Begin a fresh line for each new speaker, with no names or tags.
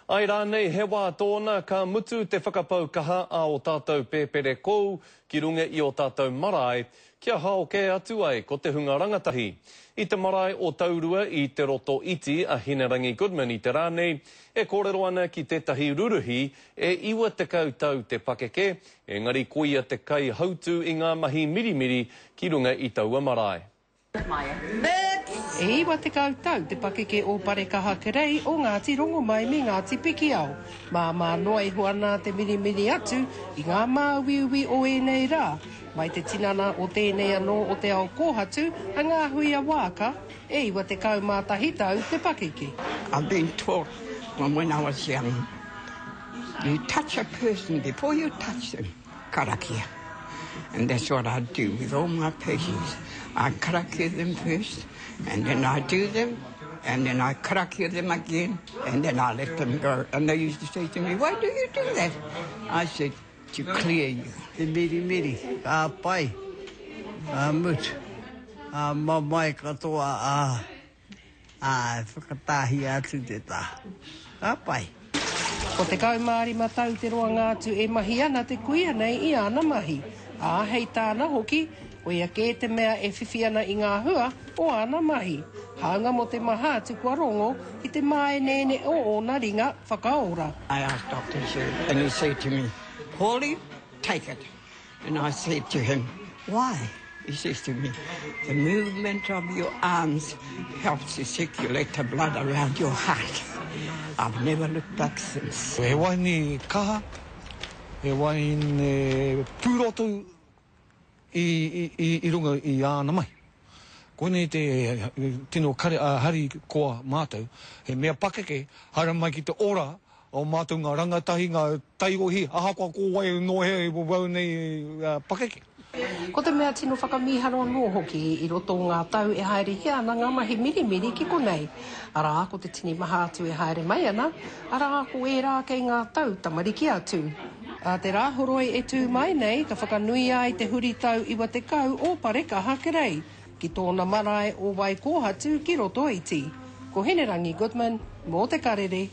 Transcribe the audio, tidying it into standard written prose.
Āe rānei he wā tōna ka mutu te whakapau kaha a ō tātou pēpere kou ki runga i ō tātou marae, kia hao kē atu ai ko te hunga rangatahi. I te marae o Taurua i Te Roto Iti a Hinerangi Goodman i te rā nei, e kōrero ana ki tētahi ruruhi e 90 tau te pakeke, engari koia te kaihautū i ngā mahi mirimiri ki runga i taua marae.
E 90 tau te pakeke o Parekaha Kerei o Ngāti Rongomai me Ngāti Pikiao. Māmā noa iho ana te mirimiri atu i ngā māuiui o ēnei rā, mai te tinana o tēnei anō o te ao kōhatu a Ngāhuia Waaka, e 91 tau te pakeke.
I've been taught from when I was young, you touch a person before you touch them. Karakia. And that's what I do with all my patients. I karakia them first, and then I do them, and then I karakia them again, and then I let them go. And they used to say to me, why do you do that? I said, to clear you.
Te mirimiri, ka pai, ka mutu, ka mamae katoa, ā. Ā, whakatāhia atu te tā. Ka pai.
Ko 15 tau te roanga atu e mahi ana te kuia nei i āna mahi, ā, hei tāna hoki, koia kē te mea e whiwhi ana i ngā hua o āna mahi, hāunga mō te maha atu kua rongo i te māeneene o ōna ringa whakaora.
I asked Doctor Sir and he said to me, Paulie, take it. And I said to him, why? He says to me, the movement of your arms helps to circulate the blood around your heart. I've never looked back since.
He wahine kaha, he wahine pūrotu i, i, i runga i āna mahi. Koinei te tino kare, hari koa mātou, he mea pakeke, haere mai ki te ora o mātou ngā rangatahi, ngā taiohi, ahakoa ko wai nō hea wau nei pakeke.
Ko te mea tino whakamīharo anō hoki i roto o ngā tau e haerehia ana ngā mahi mirimiri ki konei, arā, ko te tini maha atu e haere mai ana, arā, ko ērā kei ngā tau tamariki atu. Ā te Rāhoroi e tū mai nei ka whakanuia ai te huritau 90 o Parekaha Kerei ki tōna marae o Waikōhatu ki Rotoiti. Ko Hinerangi Goodman mō Te Karere.